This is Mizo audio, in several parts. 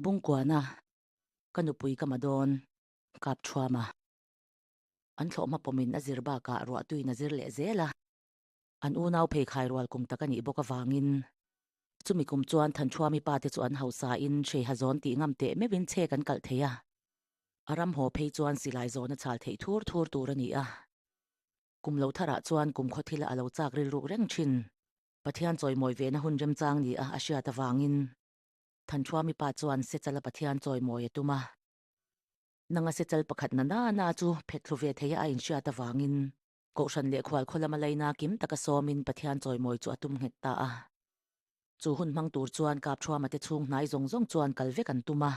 Bungkuana, Ka nupui ka ma dawn, kap thuam a. An thlawhhma pawmin a zir bakah ruahtuin a zir leh zel a. An unau pheikhai rual kum tak a nih bawk avangin chumi kum chuan Thanṭhuami pa te chu an hausain Hreiha zawn tih ngam teh meuhin chhek an kalh thei a. A ram haw phei chuan silai zawn a chhal theih thur thur tur a ni a. Kum lo tharah chuan kum khaw thila a lo chak rilruk reng thin. Pathian chawimawi vehna hun remchang ni a a hriat avangin Thanṭhuami pa chuan Sechala Pathian chawimawi a tum a. Nanga Sechal pakhat na na na chu phet thlu ve theia a inhriat avangin Kohhran leh khual khaw lama laina kim taka sawmin Pathian chawimawi chu a tum nghet ta a. Chu hun hmang tur chuan Kapṭhuama te chhung hnai zawng zawng chuan kal vek an tum a.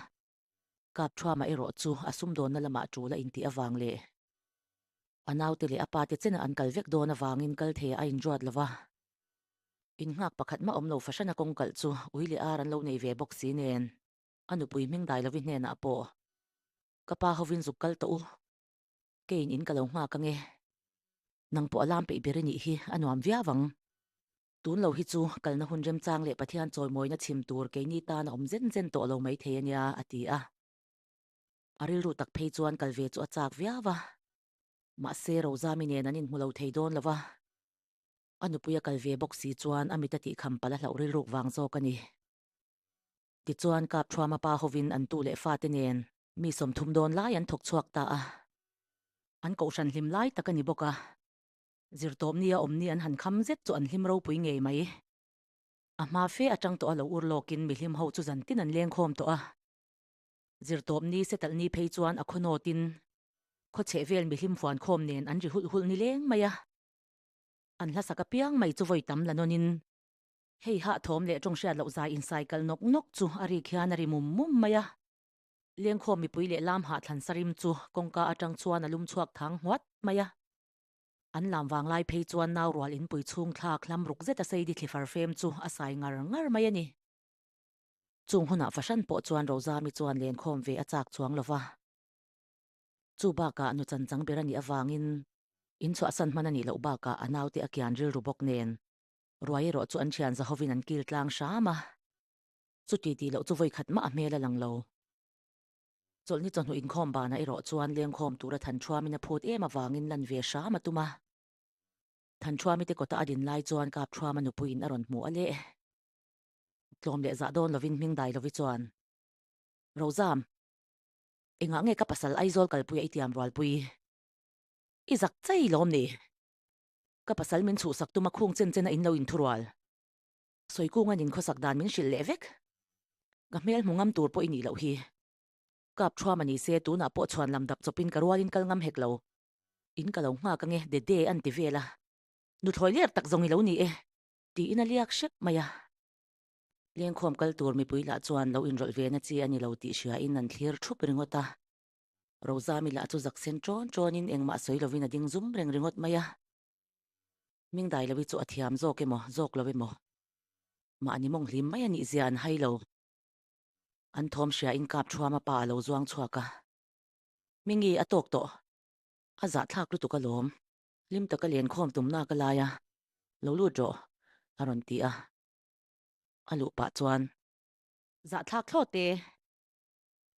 Kapṭhuama erawh chu a sumdawnna lamah ṭul a intih avang leh a naute leh a pate chena an kal vek dawn avangin kal theiah a inruat lo va. Innghak pakhat mah awm lo fahrana kawng kalh chu ui leh ar an lo nei ve bawk si nen a nupui hming dai lovi hnenah pawh ka pa hovin zuk kal tawh u. Keiin in ka lo nghak ange. Nang pawh a lam peih ber i nih hi a nuam viau ang. Tun lo hi chu kalna hun remchang leh Pathian chawimawina chhim tur keini tan a awm zen zen tawh lo maithei a nia, a ti a. A rilru tak phei chuan kal ve chu a chak viau a. Mahse Rozami nen an inhmu lo thei dawn lo va. A nupui a kal ve bawk si chuan a mit a tihkham palh a hlauh rilruk vang zawk a ni. Tichuan Kapthuama pa hovin an tu leh fate nen mi 30 dawn lai an thawk chhuak ta a. An kohhran hlim lai tak a ni bawk a. Zirtawpni a awmni an han kham zet chu an hlim ropui ngei mai. A hma fe atang tawh a lo ur lawkin mihlim ho chu zantin an lengkhawm tawh a. Zirtawpni setalhni phei chuan a khawnawtin khawchheh vel mihlim fuankhawm nen an ri hulh hulh ni leng mai a. An hlasak apiang mai chu vawi tam la nawnin hei hah thawm leh tawng hriat loh zai insai kalh nawk nawk chu a rik hian a ri mum mum mai a. Lengkhawm mipui leh lam hah thlan sarim chu kawngka atang chuan a lum chhuak thang nghuat mai a. An lam vang lai phei chuan nau rual inpui chhung thlak hlam ruk zet a sei di thlifar fem chu a sai ngar ngar mai a ni. Chung hunah fahran pawh chuan Rozami chuan lenkhawm ve a chak chuang lo va. Chu bakah nu chanchang ber a nih avangin in chhuahsan hman a nih loh bakah a naute a kian rilru bawk nen ruai erawh chu an thian zahovin an kil tlang hram a. Chuti tih loh chu vawikhat mah a hmel a lang lo. Chawlhni chawhnu inkhawm banah erawh chuan lengkhawm tura Thanṭhuamin a phut em avangin lan ve hram a tum a. Thanṭhuami te kawta a din lai chuan Kapṭhuama nupuiin a rawn hmu a leh. Tlawm leh zah dawn lovin hming dai lovi chuan, Rozam, engah nge ka pasal Aizawl kalpuia i tiam rualpui? I zak chei lawm ni? Ka pasal min chhuhsak tuma khung chen chena in lo inthurual. Sawikunga nin khawsak dan min hrilh leh vek. Ka hmel hmu ngam tur pawh i nih loh hi. Kap thuam a ni se tunah pawh chhuan lam dap chawpin ka rualin kal ngam hek lo. In ka lo nghak ange Dede an ti vel a. Nuthlawi ler tak zawng i lo ni e. Tiin a liak hrep mai a. Lengkhawm kal tur mipui lah chuan lo inrawlh ve na chi a ni lo tih hriain an thlir thup ringawt a. Rozami lah chu zak sen ṭawn ṭawnin engmah sawi lovin a ding zum reng ringawt mai a. Hming dai lohi chu a thiam zawk emaw, zawk lo emaw? Mahni mawng hlim mai a nih zia an hai lo. An thawm hriain kap thuama pa a lo zuang chhuak a. Hmingi a tawk tawh. A zahthlak lutuk alawm. Hlim taka lenkhawm tumna ka lai a, lo lut rawh, a rawn ti a. A luh pah chuan. Zahthlak thlawt e.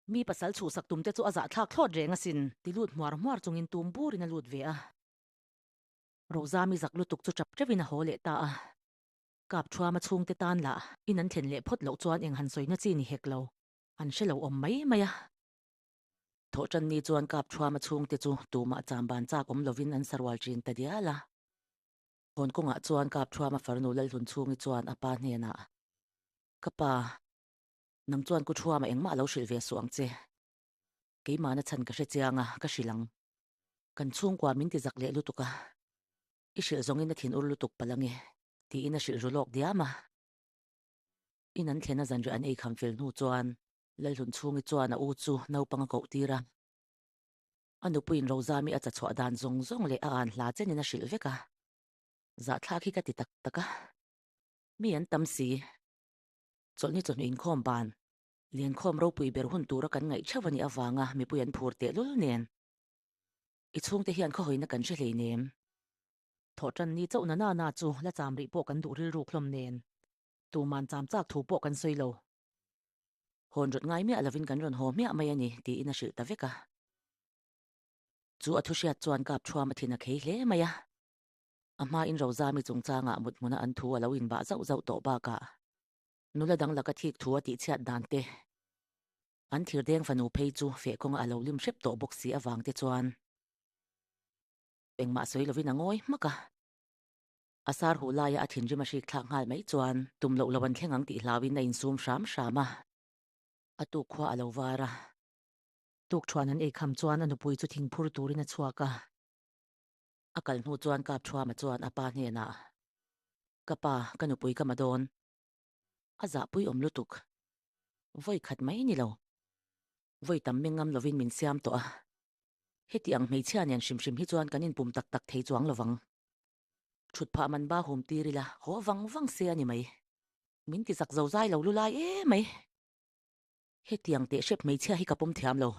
Mi pasal chhuhsak tumte chu a zahthlak thlawt reng asin. Ti lut hmuar hmuar chungin tum burin a lut ve a. Rozami zak lutuk chu tap teuhin a haw leh ta a. Kap Thuama chhungte tan lah in an thlen leh phawt loh chuan eng han sawina chi ni hek lo, an hre lo awm mai mai a. Thawhtanni chuan Kap Thuama chhungte chu tumah chamban chak awm lovin an sarual thin ta dial a. Hawn kawngah chuan Kap Thuama farnu Lalhlun chhungi chuan a pa hnenah, Ka pa, nang chuan Ku Thuama engmah lo hrilh ve suh ang che. Keimahna chhan ka hre chiang a, ka hrilh ang. Kan chhungkua min ti zak leh lutuk a, i hrilh zawngin a thin ur lutuk palh ange, tiin a hrilh ru lawk diam a. In an thlen a zanriah an ei kham fel hnu chuan Lalhlun chhungi chuan a u chu naupang a koh tir a. A nupuiin Rozami a chachhuah dan zawng zawng leh a an hla chenin a hrilh vek a. Zahthlak hi ka ti tak tak a. Mi an tam si. Chawlhni chawhnu inkhawm ban Liankhawm ropui ber hun tura kan ngaih theuh a nih avanga mipui an phur tehlul nen i chhungte hian khawhawina kan hre hleinem. Thawhtan ni chauh na na na chu la cham rih pawh kan duh rilruk hlawm nen tuman cham chak thu pawh kan sawi lo. Hawn rawt ngai miah lovin kan rawn haw hmiah mai a ni, tiin a hrilh ta vek a. Chu a thuhriat chuan kap thuam a thin a khei hle mai a. A hmain Rozami chungchangah mut hmuna an thu a lo inbah zauh zauh tawh bakah nula dang laka thik thu a tihchhiat dan te, an thirdeng fanu phei chu feh kawnga a lo lim hrep tawh bawk si avang te chuan engmah sawi lovin a ngawi hmak a. A sar huh laia a thinrim a hrik thlak nghal mai chuan tum loh lo an thleng ang tih hlauin a insum hram hram a. A tuk khua a lo var a. Tukṭhuan an eikham chuan a nupui chu thingphur turin a chhuak a. A kal hnu chuan Kapṭhuama chuan a pa hnenah, Ka pa, ka nupui ka ma dawn. A zahpui awm lutuk. Vawi khat mai ni lo. Vawi tam meng ngam lovin min siam tawh a. Heti ang hmeichhia nen hrim hrim hi chuan kan inpum tak tak thei chuang lovang. Thut phah man ba hum tir ila, haw vang vang se a ni mai. Min ti zak zo zai lo lu lai em mai. Hetiang teh hrep hmeichhia hi ka pawm thiam lo.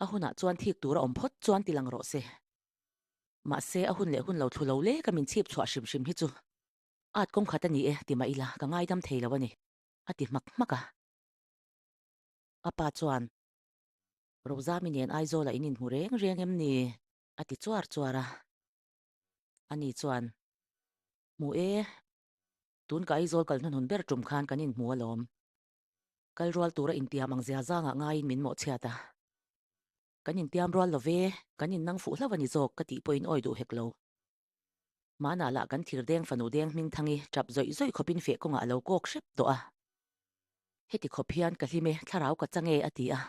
A hunah chuan thik tur a awm phawt chuan ti lang rawh se. Mahse a hun leh hun lo thlu lo lek a min chhip chhuah hrim hrim hi chu at kawng khat a ni e ti mah ila ka ngaidam thei lo a ni, a ti hmak hmak a. A pa chuan, Rozami nen Aizawla in inhmu reng reng em ni? a ti chuar chuar a. Ani chuan, Hmu e, tun ka Aizawl kal hnunhun ber tum khan kan inhmu alawm. Kal rual tura intiam ang zia zangah ngaiin min mawhchhiat a. Kan intiam rual lo ve, kan innang fuh hlauh a ni zawk ka tih pawhin awi duh hek lo. Hmanah lah kan thir deng fanu deng hming thangi tap zawih zawih khawpin feh kawngah a lo kawk hrep tawh a. Heti khawp hian ka hlim e, thlarau ka chang e a ti a.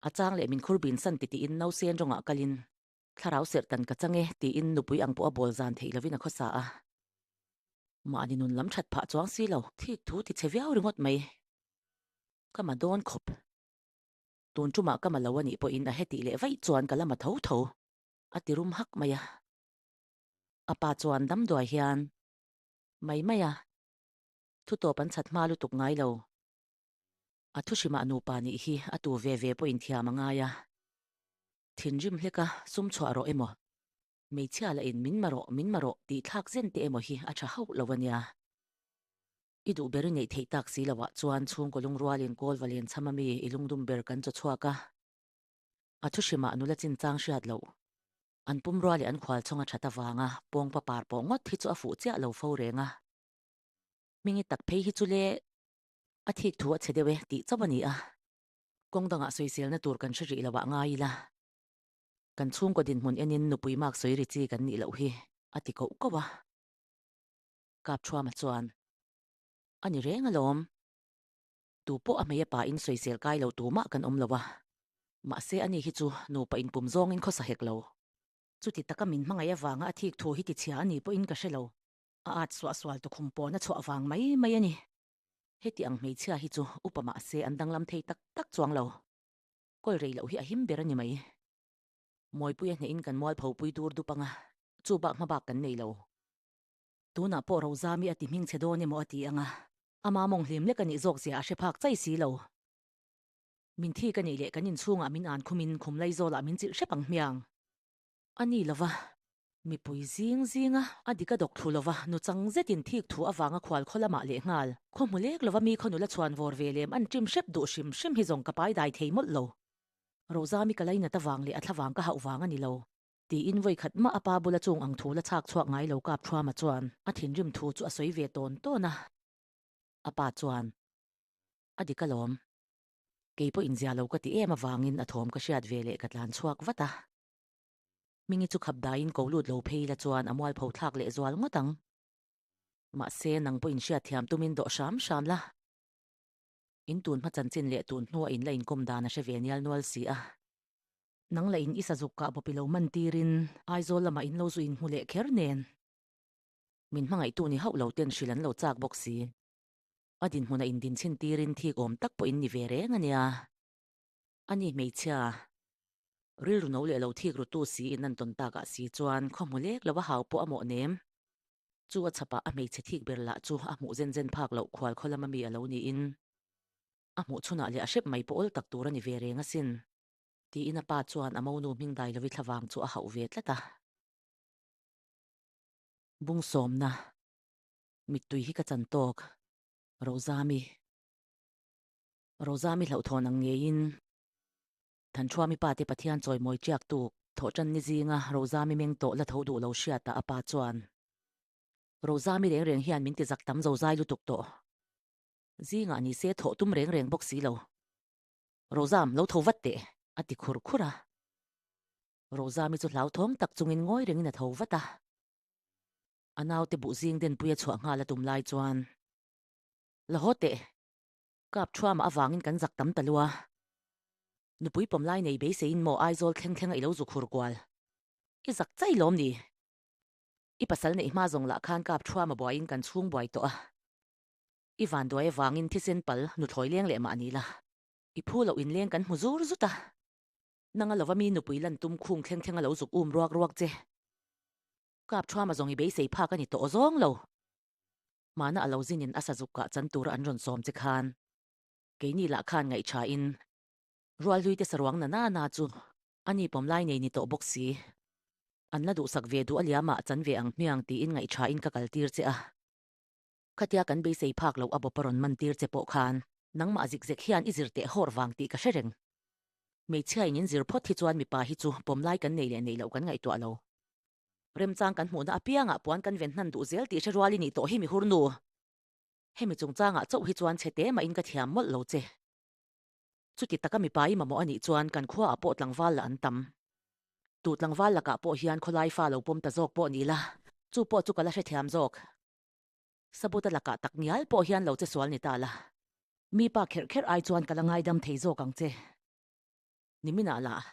A chang leh min khur bin san ti tiin nausen rawngah kalin thlarau serh tan ka chang e tiin nupui ang pawh a bawl zan theih lovin a khawsa a. Mahni nun lam that phah chuang si lo, thik thu ti chhe viau ringawt mai. Ka ma dawn khawp. Tun tumah ka ma lo a nih pawhin a hetih leh vaih chuan ka la ma tho tho, a ti rum hak mai a. A pa chuan damduai hian, Mai mai a, thu tawp an chhat hma lutuk ngai lo. A thu hrimah nupa nih hi a tu ve ve pawhin thiam a ngai a. Thinrim hleka sum chhuah rawh emaw, hmeichhia lah in min ma rawh, min ma rawh tih thlak zen te emaw hi a tha hauh lo a nia. I duh ber i neih theih tak si loah chuan chhungkaw lungrualin kawl va len chham ami i lungdum ber kan chaw chhuak a. A thu hrimah nula chinchang hriat loh. An pumrua leh an khualchhawng a that avanga pawngpa par pawh ngawt hi chu a fuh chiah lo fo reng a. Hmingi tak phei hi chu le a thik thu a chhe deuh e tih chauh a ni a. Kawng dangah sawiselna tur kan hre rih loah ngai ila. Kan chhungkaw dinhmun enin nupui mak sawi ri chi kan nih loh hi a ti koh koh a. Kapthuama chuan, A ni reng alawm. Tu pawh a hmei a pain sawisel kai lo tumah kan awm lo a. Mahse ani hi chu nupa inpum zawngin khawsa hek lo. Chuti taka min hmangaih avanga a thik thu hi tichhia a nih pawhin ka hre lo. A at suah sual tukhum pawn a chhuah vang mai mai a ni. Heti ang hmeichhia hi chu upa mahse an danglam thei tak tak chuang lo. Kawl rei loh hi a him ber a ni mai. Mawipuia hnehin kan mualpho pui dur dup anga, chu bak hma bak kan nei lo. Tunah pawh Rozami a ti hming chhe dawn emaw a ti anga, ama mawng hlim lek a nih zawk zia a hre phak chai si lo. Min thik a nih leh kan inchhungah min an khumin khum Laizawlah min chilh hrep ang hmiang. A ni lova, mipui zing zinga a dik a dawk thlu lova nuchang zetin thik thu avanga khual khaw lamah leh nghal khaw hmu lek lova mi khaw nula chhuan vawr ve lem an ṭim hrep duh hrim hrim hi zawng ka pai dai thei mawlh lo. Rozami ka lainat avang leh a thlavang ka hauh vang a ni lo. Tiin vawi khat mah a pa bula chung ang thu la chhak chhuak ngai lo kap Thuama chuan a thinrim thu chu a sawi ve tawn tawn a. A pa chuan, A dik alawm. Kei pawh inzia lo ka ti em avangin a thawm ka hriat ve leh ka tlan chhuak vat a. Hmingi chu khap daiin ko lut lo phei la chuan a mualpho thlak leh zual ngawt ang. Mahse, nang pawh inhriat thiam tumin dawh hram hram la. In tun hma chanchin leh tun hnua in la inkawm dan a hre ve nial nual si a. Nang lah in i sazuk kah bawpi lo man tirin Aizawl lamah in lo zu inhmu leh kher nen. Min hmangaihtu ni hauh lo ten hrilh an lo chak bawk si. A dinhmunah indinchhin tirin thik awm tak pawh in ni ve reng a nia. A ni hmeichhia, rilru no leh lo thik rutu si in an tawn takah si chuan khaw hmu lek lo a hau pawh a mawh nem. Chu a chhapah a hmeichhe thik ber lah chu a hmuh zen zen phak loh khual khaw lama mi a lo niin a hmuh chhunah leh a hrep mai pawh awl tak tur a ni ve reng asin. Tiin a pa chuan a monu hming dai lovi thlavang chu a hauh ve tlat a. Bungsawmna, mittui hi ka chan tawk, Rozami. Rozami hlauhthawn ang ngeiin Thanṭhuami pa te Pathian chawimawi ṭiak tuk thawhṭan ni zinga Rozami meng tawh la tho duh lo hriatah a pa chuan, Rozami reng reng hian min ti zak tam zozai lutuk tawh. Zingah ni se thawh tum reng reng bawk si lo. Rozam, lo tho vat teh, a ti khur khur a. Rozami chu hlauthawng tak chungin ngawi rengin a tho vat a. A naute buh zing denpui a chhuah nghal a tum lai chuan, La haw teh, Kap thuamah avangin kan zak tam ta lua. Nupui pawm lai nei beiseiin maw Aizawl thleng thlenga i lo zu khur kual. I zak chai lawm ni? I pasal neih hma zawng lah khan kap thuama buaiin kan chhung buai tawh a. I vanduai avangin thisen pal nuthlawi leng leh mah ni la. I phu loh inleng kan hmu zur zut a. Nanga lova mi nupui lan tum khung thleng thlenga lo zuk um ruak ruak che. Kap thuama zawng i beisei phak a ni tawh zawng lo. Hmana a lo zinin a sazuk kah chan tura an rawn sawm che khan keini lah khan ngaihṭhain Rualhluite saruang na na na chu a ni pawm lai nei ni tawh bawk si. An la duhsak ve duh a liamah chan ve ang hmiang tiin ngaihṭhain ka kaltir che a. Khatia kan beisei phak loh a bawp a rawn man tir che pawh khan nangmah zik zek hian i zir teh hawr vang tih ka hre reng. Hmeichhiain in zir phawt hi chuan mipa hi chu pawm lai kan nei leh nei loh kan ngaihtuah lo. Remchang kan hmuhna apiangah puan kan ven hnan duh zel tih hre rual i nih tawh hi mi hur nu. Hemi chungchangah chauh hi chuan chhe te mahin ka thiam mawlh lo che. Chuti taka mipa i mamawh a nih chuan kan khuaah pawh tlangval lah an tam. Tu tlangval lakah pawh hian khawlai fa lo pawm ta zawk pawh ni la, chu pawh chu ka la hrethiam zawk. Sabuta lakah tak ngial pawh hian lo che sual ni ta la. Mi pa kherh kherh ai chuan ka la ngaidam thei zawk ang che. Niminah lah.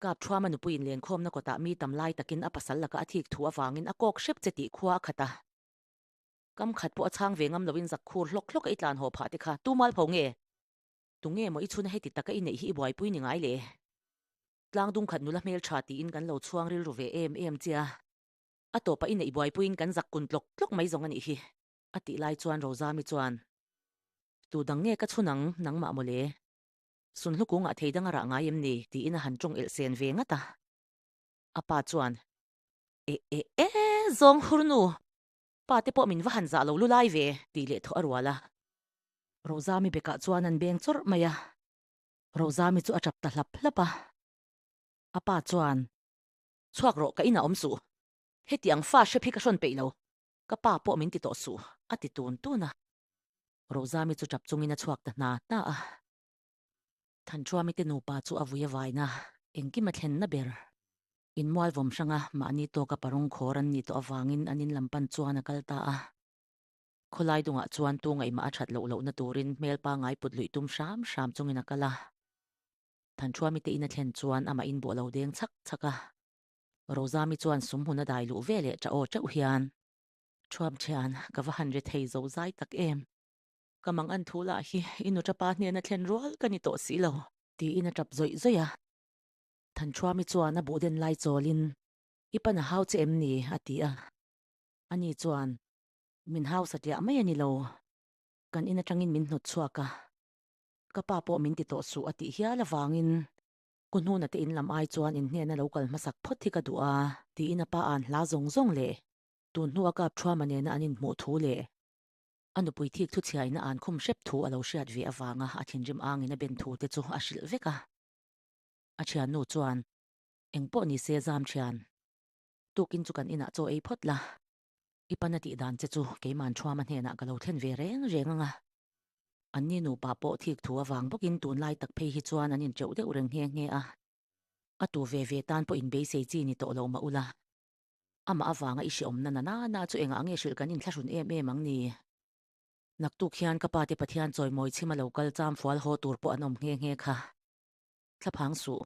Kap Thuama nupui inlenkhawmna kawtah mi tam lai takin a pasal laka a thik thu avangin a kawk hrep che tih khua a khat a. Kam khat pawh a chhang ve ngam loin zak khur hlawk hlawk a i tlan haw phah te kha tu mal pho nge? Tunge maw i chhuna heti taka i neih hi i buaipui ni ngai le? Tlang dung khat nula hmel tha tiin kan lo chhuang rilru ve em em che a. A tawpah i neih buaipuiin kan zak kun tlawk tlawk mai zawng a nih hi, a tih lai chuan Rozami chuan, Tu dang nge ka chhun ang nangmah maw le? Sunhlu kungah thei dang a rah ngai em ni? tiin a han tawng elh sen ve ngat a. A pa chuan, E e e, zawng hur nu! Pa te pawh min va han zah lo lu lai ve, tih leh thawh a rual a. Rozami bekah chuan an beng chawrh mai a. Rozami chu a tap ta hlap hlap a. A pa chuan, Chhuak rawh, ka inah awm suh. Heti ang fa hrep hi ka hrawn peih lo. Ka pa pawh min ti tawh suh, a ti tun tun a. Rozami chu tap chungin a chhuak ta hna hna a. Thanṭhuami te nupa chu a vui a vaina, engkim a thlenna ber. Inmual vawm hranga mahni tawka parung khawr an nih tawh avangin an in lam pan chuan a kal ta a. Khawlai dungah chuan tu ngaihmah a that loh lohna turin hmel pangai put luih tum hram hram chungin a kal a. Thanṭhuami te in a thlen chuan amah in bawh lo deng chhak chhak a. Rozami chuan sum hmun a dai luh ve leh ṭah aw ṭeuh hian. Ṭhuam ṭhian, ka va han ri thei zo zai tak em? Ka mang an thu lah hi i nu ṭapa hnena thlen rual ka ni tawh si lo. Tiin a ṭap zawih zawih a. Thanṭhuami chuan a buhden lai chawlin, I pan a hau che em ni? a ti a. Ani chuan, Min hau satliah mai a ni lo. Kan in aṭangin min hnawt chhuak a. Ka pa pawh min ti tawh suh a tih hial avangin Ku hnuna te in lam ai chuan in hnena lo kal hmasak phawt hi ka duh a, tiin a pa a'n hla zawng zawng leh tun hnua kap Thuama nena an inhmuh thu leh a nupui thik thu chhiaina a'n khum hrep thu a lo hriat ve avanga a thinrim angin a ben thu te chu a hrilh vek a. A thiannu chuan, Eng pawh ni se zam thian, tukin chu kan inah chaw ei phawt la, i pana tih dan che chu keima'n Thuama hnenah ka lo thlen ve reng reng ang a. Anni nupa pawh thik thu avang bawkin tunlai tak phei hi chuan an inṭeuh deuh reng nghe nghe a. A tu ve ve tan pawh inbeisei chi ni tawh lo mah ula. Amah avanga i hreawmna na na na chu engah nge hrilh kan inthlahrun em em ang ni? Naktuk hian ka pate Pathian chawimawi chhima lo kal cham fual haw tur pawh an awm nghe nghe kha. Thlaphang suh.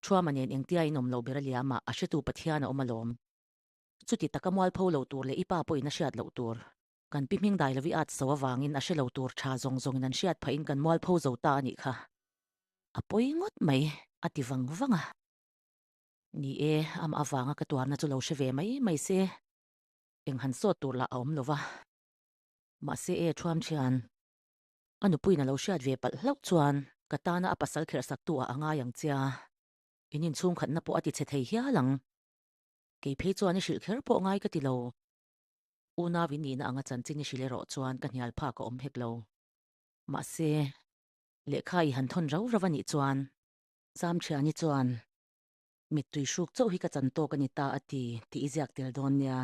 Thuama nen engtia in awm loh ber a liamah a hretu Pathian a awm alawm. Chuti taka mualpho lo tur leh i pa pawhin a hriat loh tur. Kan pi hming dai lovi at so avangin a hre lo tur tha zawng zawngin an hriat phahin kan mualpho zo ta a nih kha. A pawi ngawt mai, a ti vang vang a. Ni e, amah avanga ka tuarna chu lo hre ve mai mai se, eng han sawt tur lah a awm lo va. Mahse e thuam thian, a nupuiin a lo hriat ve palh hlauh chuan ka tana a pasal kherh saktu ah a ngai ang che a, in inchhungkhatna pawh a ti chhe thei hial ang. Kei phei chuan i hrilh kher pawh ngai ka ti lo. Unau in nihna anga chanchin i hrilh erawh chuan ka hnial phak a awm hek lo. Mahse. Lehkha i han thawn rau rau a nih chuan Zamthiani chuan mittui hruk chauh hi ka chan tawk a ni ta a ti tih i ziak tel dawn nia.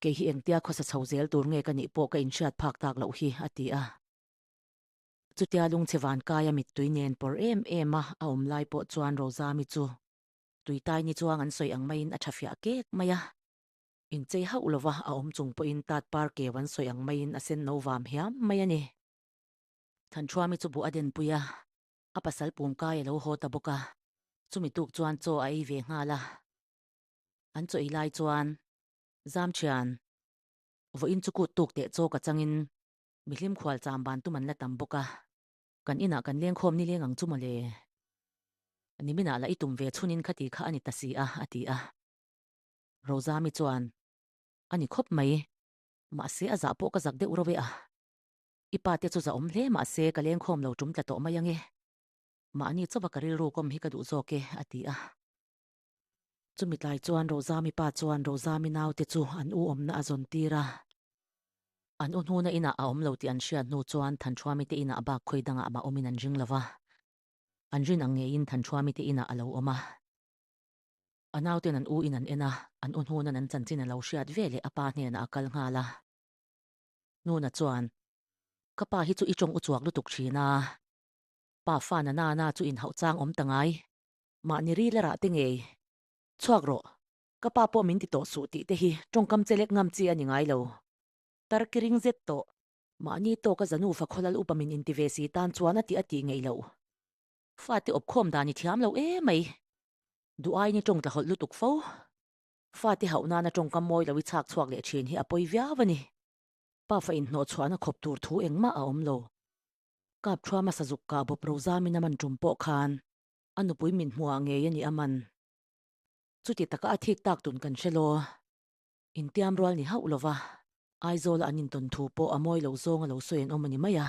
Kei hi engtia khawsa chho zel tur nge ka nih pawh ka inhriat phak tak loh hi a ti a. Chutia lungchhe vankaia mittui nen pawr em em a a awm lai pawh chuan Rozami chu tuitai ni chuang an sawi ang maiin a tha fiah kek mai a. Inchei hauh lova a awm chung pawhin tat par keu an sawi ang maiin a sen no vam hiam mai a ni. Thanṭhuami chu buh a denpui a, a pasal pumkai a lo haw ta bawk a, chumi tuk chuan chaw a ei ve nghal a. An chaw ei lai chuan Zamṭhian, vawiin chu kut tuk teh chaw ka changin mihlim khual cham ban tum an la tam bawk a, kan inah kan lengkhawm nileng ang chu mawle. Niminah lah i tum ve chhunin khati kha a ni ta si a, a ti a. Rozami chuan, A ni khawp mai, mahse a zah pawh ka zak deuh rauh e a. I pa te chu zahawm hle mahse ka lengkhawm lo tum tla tawh mai ange. Mahni chauha ka rilru kawm hi ka duh zawk e, a ti a. Chumi tlai chuan Rozami pa chuan Rozami naute chu an u awmna a zawn tir a. An u hnuna inah a awm lo tih an hriat hnu chuan Thanṭhuami te inah bak khawi dangah mah awmin an ring lo va. An rin ang ngeiin Thanṭhuami te inah a lo awm a. A nauten an u in an en a, an u hnuna'n an chanchin a lo hriat ve leh a pa hnenah a kal nghal a. Nuna chuan, Ka pa hi chu i tawng u chuak lutuk thin a, pa fa na na na chu inhauh chang awm ta ngai. Mahni ril a rah te ngei. Chhuak rawh, ka pa pawh min ti tawh suh tih te hi tawngkam che lek ngam chi a ni ngai lo. Tar ki ring zet tawh. Mahni tawka zanu fa khawlal upa min inti ve si tan chuan a tih a tih ngeih loh. Fate awpkhawm dan i thiam lo emai. Duh aiin i tawng tla hawlh lutuk fo. Fate hauh nana tawngkam mawi lo i chhak chhuak leh thin hi a pawi viau a ni. Pafa inhnawh chhuahna khawp tur thu engmah a awm lo. Kap thua hmasa zuk kah bawp Rozamin a man tum pawh khan a nupui min hmuhah ngei a ni a man. Chuti taka a thik tak tun kan hre law. Intiam rual ni hauh lova Aizawla an intawn thu pawh a mawi lo zawng a lo sawi an awm a ni mai a.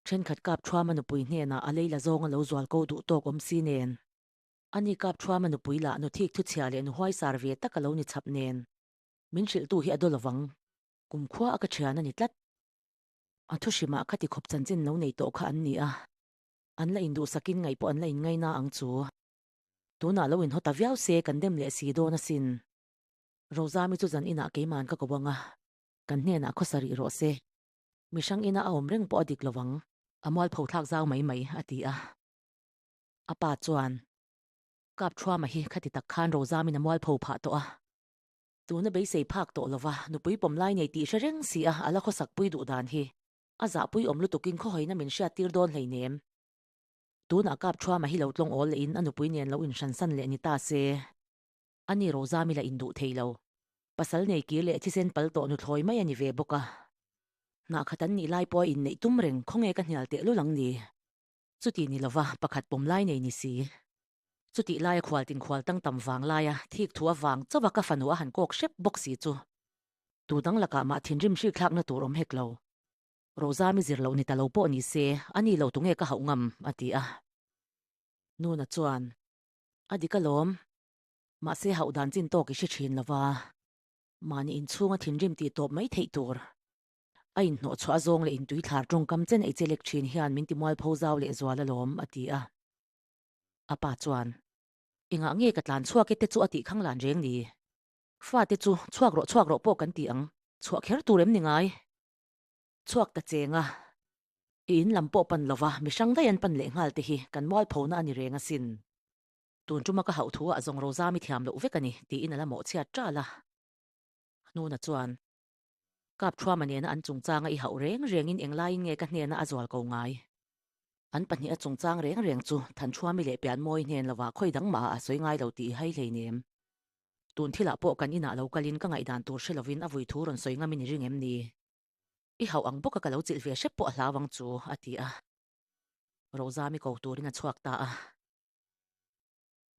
Thenkhat kap thuama nupui hnenah a leila zawng a lo zual ko duh tawk awm si nen. Ani kap thuama nupui lah nu thik thuchhia leh nu huaisar ve tak a lo ni chhap nen. Min hrilhtu hi a daw lovang. Kumkhua a ka thian a ni tlat. A thu hrimah khati khawp chanchin lo nei tawh kha an ni a. An la induhsakin ngaih pawh an la inngaina ang chu. Tunah lo inhaw ta viau se kan dem leh si dawn asin. Rozami chu zan inah keiman ka ko ang a, kan hnenah khawsa rih rawh se. Mihrang ina a awm reng pawh a dik lovang. A mualpho thlak zau mai mai, a ti a. A pa chuan, Kap Thuama hi khati tak khan Rozamin a mualpho phah tawh a. Tuna beisei phak tawh lova nupui pawm lai nei tih hre reng si a a la khawsak pui duh dan hi a zahpui awm lutukin khawhaina min hriat tir dawn hleinem. Tunah Kap Thuama hi lo tlawng awl lehin a nupui nen lo inhransan leh ni ta se. Ani Rozami la induh thei lo. Pasal nei kir leh thisen pal tawh nuthlawi mai a ni ve bawk a. Hnah khat an nih lai pawh a inneih tum reng khawnge ka hnial teh lul ang ni. Chuti ni lova pakhat pawm lai nei ni si. Chutih laia khualtin khual tang tam vang laia thik thu avang chauha ka fanu a han kawk hrep bawk si chu. Tu dang lakah mah thinrim hrik thlakna tur awm hek lo. Rozami zir loh ni ta lo pawh ni se, a ni lo tunge ka hauh ngam, a ti a. Nuna chuan, A dik alawm. Mahse hauh dan chin tawk i hre thin lova. Mahni inchhunga thinrim tih tawp mai theih tur. A inhnawh chhuah zawng leh intuithlar tawngkam chen ei che lek thin hian min ti mualpho zau leh zual alawm, a ti a. A pa chuan, Engah nge ka tlan chhuak e te chu a tih khang lan reng ni? Fate chu chhuak rawh chhuak rawh pawh kan ti ang, chhuah kher tur em ni ngai? Chhuak ta cheng a, i in lam pawh pan lova mi hrang daih an pan leh nghal te hi kan mualphona a ni reng asin. Tun tuma ka hauh thu ah zawng Rozami thiam loh vek a ni, tiin a la mawhchhiat ṭal a. Hnuna chuan, Kap Thuama nena an chungchanga i hauh reng rengin englaiin nge ka hnena a zual ko ngai? An pahnih a chungchang reng reng chu Thanṭhuami leh Pianmawi hnen lovah khawi dang mah a sawi ngai lo tih i hai hleinem. Tun thilah pawh kan inah lo kalin ka ngaihdan tur hre lovin a vui thu rawn sawi ngamin i ring em ni? I hauh ang bawka ka lo chilh ve hrep pawh a hlau ang chu, a ti a. Rozami ko turin a chhuak ta a.